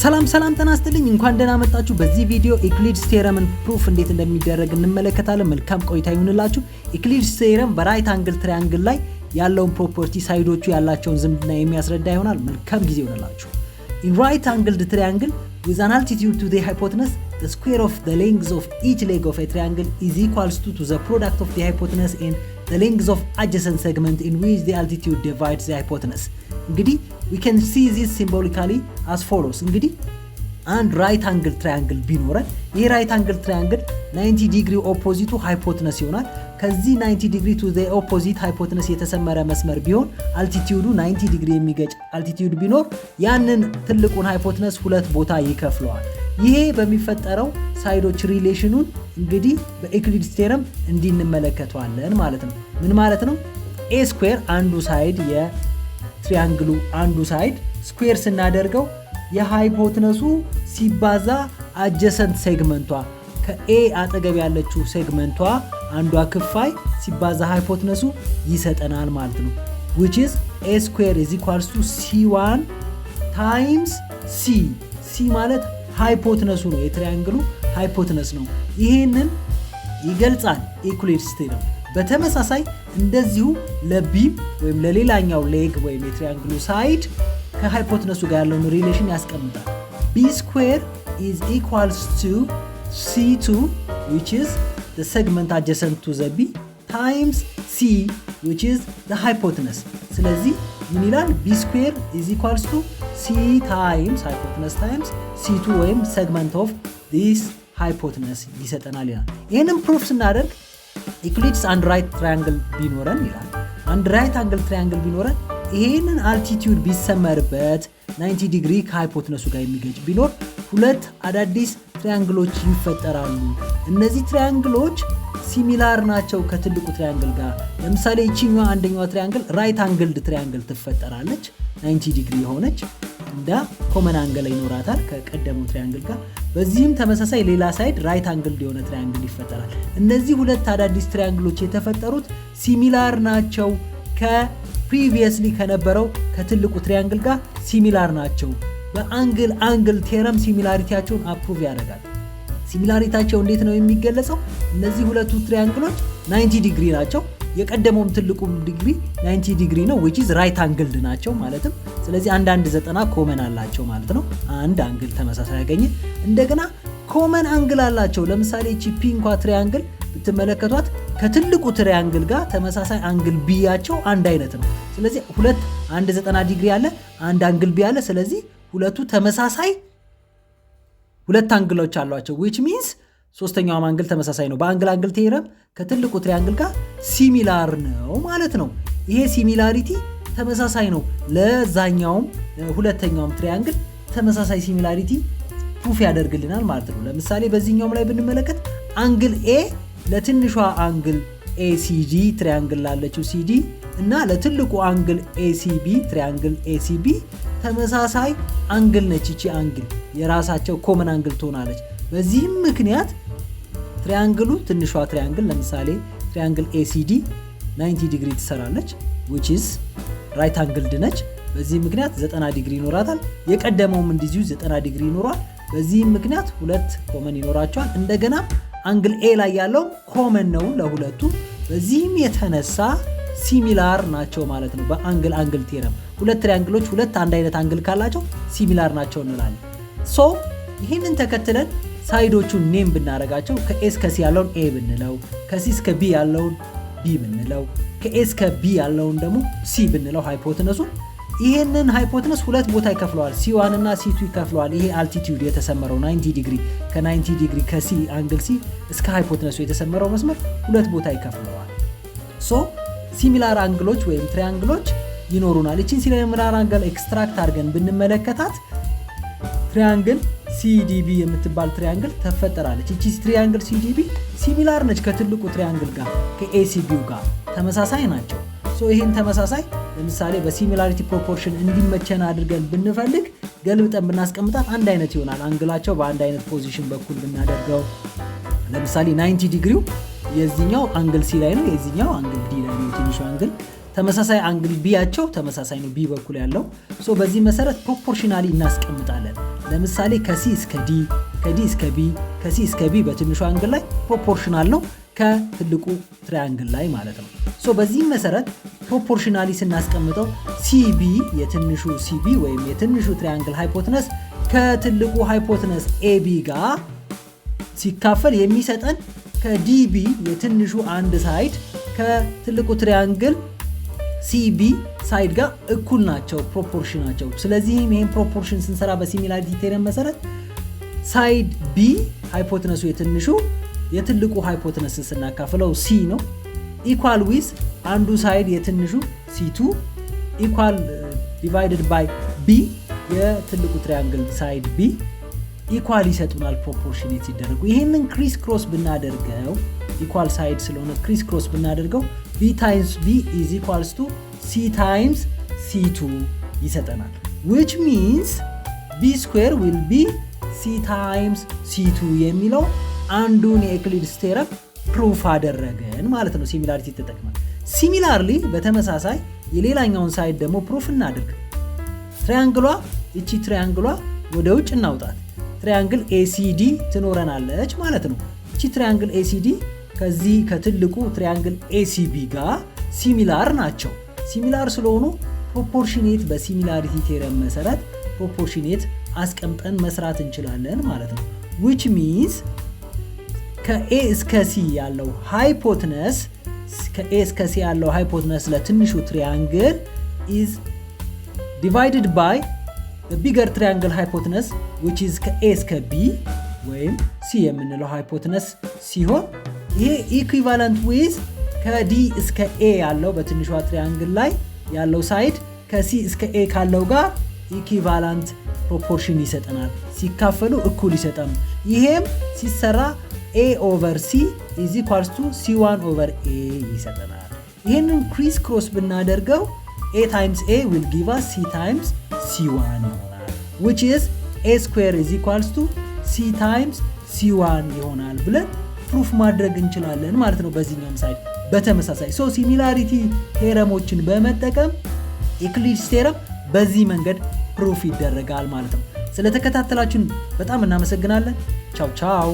ሰላም ሰላም፣ ጤና ይስጥልኝ። እንኳን ደህና መጣችሁ። በዚህ ቪዲዮ Euclid's theorem ን proof እንዴት እንደሚደረግ እንመለከታለን። መልካም ቆይታ ይሁንላችሁ። Euclid's theorem በ right angle triangle ላይ ያለውን property፣ side ኦቹ ያላቸውን ዝምድና የሚያስረዳ ይሆናል። መልካም ጊዜ ይሆንላችሁ። In right angled triangle with an altitude to the hypotenuse, the square of the length of each leg of a triangle is equals to the product of the hypotenuse and the length of adjacent segment in which the altitude divides the hypotenuse። እንግዲህ we can see this symbolically as follows። እንግዲህ አንድ right angle triangle ቢኖረን፣ ይህ right angle triangle 90 degree opposite ኡ hypotenuse ይሆናል። ከዚህ 90 degree to the opposite hypotenuse የተሰመረ መስመር ቢሆን፣ altitude ኡ 90 ዲግሪ የሚገጭ altitude ቢኖር፣ ያንን ትልቁን hypotenuse ሁለት ቦታ ይከፍለዋል። ይሄ በሚፈጠረው side ኦች relation ኑን እንግዲህ በ Euclid's theorem እንዲህ እንመለከተዋለን ማለት ነው። ምን ማለት ነው? A square፣ አንዱ side፣ የ triangle ኡ አንዱ side square ስናደርገው የ hypotenuse ኡ ሲባዛ adjacent segment ኧ፣ ከ A አጠገብ ያለችው segment ኧ አንዷ ክፋይ ሲባዛ hypotenuse ኡ ይሰጠናል ማለት ነው። Which is A square is equals to C1 times C። C ማለት hypotenuse ኡ ነው፣ የ triangle ኡ hypotenuse ነው። ይሄንን ይገልጻል Euclid's theorem። በተመሳሳይ እንደዚሁ ለ B ም ወይም ለሌላኛው leg ወይም የ triangle ኡ side ከ hypotenuse ኡ ጋር ያለውን relation ያስቀምጣል። B square is equals to C2, which is the segment adjacent to the B, times C, which is the hypotenuse። ስለዚህ ምን ይላል? B square is equals to C times hypotenuse times C2 ወይም segment of this hypotenuse ይሰጠናል ይላል። ይህንም proof ስናደርግ Euclid's አንድ right triangle ቢኖረን ይላል። አንድ right angle triangle ቢኖረን፣ ይሄንን altitude ቢሰመርበት፣ 90 degree ከ hypotenuse ኡ ጋር የሚገጭ ቢኖር፣ ሁለት አዳዲስ triangle ኦች ይፈጠራሉ። እነዚህ triangle ኦች similar ናቸው ከትልቁ triangle ጋር። ለምሳሌ ይችኛዋ አንደኛዋ triangle right angled triangle ትፈጠራለች። 90 ዲግሪ የሆነች እንደ common angle ይኖራታል ከቀደመው triangle ጋር። በዚህም ተመሳሳይ ሌላ side right angled የሆነ triangle ይፈጠራል። እነዚህ ሁለት አዳዲስ triangle ኦች የተፈጠሩት similar ናቸው፣ ከ previously ከነበረው ከትልቁ triangle ጋር similar ናቸው። በ angle angle theorem similarity ያቸውን prove ያደርጋል። Similarity ያቸው እንዴት ነው የሚገለጸው? እነዚህ ሁለቱ triangle ኦች 90 ዲግሪ ናቸው። የቀደመውም ትልቁም ዲግሪ 90 ዲግሪ ነው፣ which is right angled ናቸው ማለትም። ስለዚህ አንድ አንድ 90 common አላቸው ማለት ነው። አንድ angle ተመሳሳይ ያገኘ። እንደገና common angle አላቸው። ለምሳሌ እቺ P እንኳ triangle ብትመለከቷት ከትልቁ triangle ጋር ተመሳሳይ angle B ያቸው አንድ አይነት ነው። ስለዚህ ሁለት አንድ 90 ዲግሪ አለ፣ አንድ angle B አለ። ስለዚህ ሁለቱ ተመሳሳይ ሁለት angle ኦች አሏቸው፣ which means ሶስተኛውም angle ተመሳሳይ ነው። በ angle angle theorem ከትልቁ triangle ጋር similar ነው ማለት ነው። ይሄ similarity ተመሳሳይ ነው። ለዛኛውም ሁለተኛውም triangle ተመሳሳይ similarity proof ያደርግልናል ማለት ነው። ለምሳሌ በዚህኛውም ላይ ብንመለከት angle A ለትንሿ angle ACD triangle ላለችው ሲዲ እና ለትልቁ angle ACB፣ triangle ACB ተመሳሳይ angle ነች። ይቺ angle የራሳቸው common angle ትሆናለች። በዚህም ምክንያት triangle ኡ፣ ትንሿ triangle፣ ለምሳሌ triangle ACD 90 ዲግሪ ትሰራለች፣ which is right angled ነች። በዚህ ምክንያት 90 ዲግሪ ይኖራታል። የቀደመውም እንደዚሁ 90 ዲግሪ ይኖሯል። በዚህም ምክንያት ሁለት common ይኖራቸዋል። እንደገና angle A ላይ ያለው common ነው ለሁለቱ። በዚህም የተነሳ similar ናቸው ማለት ነው። በ angle angle theorem ሁለት triangle ኦች ሁለት አንድ አይነት angle ካላቸው similar ናቸው እንላለን። So ይህንን ተከትለን side ኦቹን name ብናደርጋቸው፣ ከ A እስከ C ያለውን A ብንለው፣ ከ C እስከ B ያለውን B ብንለው፣ ከ A እስከ B ያለውን ደግሞ C ብንለው፣ hypotenuse ኡን፣ ይሄንን hypotenuse ሁለት ቦታ ይከፍለዋል። C1 እና C2 ይከፍለዋል። ይሄ altitude የተሰመረው 90 ዲግሪ፣ ከ90 ዲግሪ ከ C angle C እስከ hypotenuse ኡ የተሰመረው መስመር ሁለት ቦታ ይከፍለዋል። So similar angle ኦች ወይም triangle ኦች ይኖሩናል። ይችን similar angle extract አድርገን ብንመለከታት triangle CDB የምትባል triangle ትፈጠራለች። ይቺ triangle CDB similar ነች ከትልቁ triangle ጋር፣ ከ ACB ው ጋር ተመሳሳይ ናቸው። So ይህን ተመሳሳይ ለምሳሌ በ similarity proportion እንዲመቸን አድርገን ብንፈልግ ገልብጠን ብናስቀምጣት አንድ አይነት ይሆናል። Angle ኣቸው በአንድ አይነት position በኩል ብናደርገው፣ ለምሳሌ 90 ዲግሪው የዚህኛው angle C ላይ ነው፣ የዚህኛው angle D ላይ ነው። ትንሹ angle ተመሳሳይ፣ angle B ያቸው ተመሳሳይ ነው፣ B በኩል ያለው። So በዚህ መሰረት proportionally እናስቀምጣለን። ለምሳሌ ከ C እስከ D፣ ከ D እስከ B፣ ከ C እስከ B በትንሹ angle ላይ proportional ነው ከትልቁ triangle ላይ ማለት ነው። So በዚህም መሰረት proportionally ስናስቀምጠው CB፣ የትንሹ CB ወይም የትንሹ triangle hypotenuse ከትልቁ hypotenuse AB ጋር ሲካፈል የሚሰጠን ከ DB የትንሹ አንድ side ከትልቁ triangle CB side ጋር እኩል ናቸው proportion ናቸው። ስለዚህም ይህን proportion ስንሰራ በ similarity theorem መሰረት side B hypotenuse ኡ የትንሹ የትልቁ hypotenuse ን ስናካፍለው C ነው፣ equal with አንዱ side የትንሹ C2 equal divided by B የትልቁ triangle side B equal ይሰጡናል proportionate ሲደረጉ። ይህንን criss cross ብናደርገው፣ equal side ስለሆነ criss cross ብናደርገው B times B is equals to C times C2 ይሰጠናል። Which means B square will be C times C2 የሚለው አንዱን የ Euclid's theorem proof አደረግን ማለት ነው፣ similarity ተጠቅመን። Similarly በተመሳሳይ የሌላኛውን side ደግሞ proof እናድርግ። Triangle ሏ፣ እቺ triangle ሏ ወደ ውጭ እናውጣት። Triangle ACD ትኖረናለች ማለት ነው። እቺ triangle ACD ከዚህ ከትልቁ triangle ACB ጋር similar ናቸው። Similar ስለሆኑ proportionate በ similarity theorem መሰረት proportionate አስቀምጠን መስራት እንችላለን ማለት ነው። Which means ከ A እስከ C ያለው hypotenuse፣ ከ A እስከ C ያለው hypotenuse ለትንሹ triangle is divided by bigger triangle hypotenuse, which is ከ A እስከ B ወይም C የምንለው hypotenuse ሲሆን ይሄ equivalent with ከ D እስከ A ያለው በትንሿ triangle ላይ ያለው side ከ C እስከ A ካለው ጋር equivalent proportion ይሰጠናል። ሲካፈሉ እኩል ይሰጠናል። ይሄም ሲሰራ A over C is equals to C one over A ይሰጠናል። ይህንን criss cross ብናደርገው A times A will give us C times C one ይሆናል፣ which is A square is equals to C times C one ይሆናል ብለን proof ማድረግ እንችላለን ማለት ነው። በዚህኛውም side በተመሳሳይ። So similarity theorem ኦችን በመጠቀም Euclid's theorem በዚህ መንገድ proof ይደረጋል ማለት ነው። ስለተከታተላችሁን በጣም እናመሰግናለን። ቻው ቻው።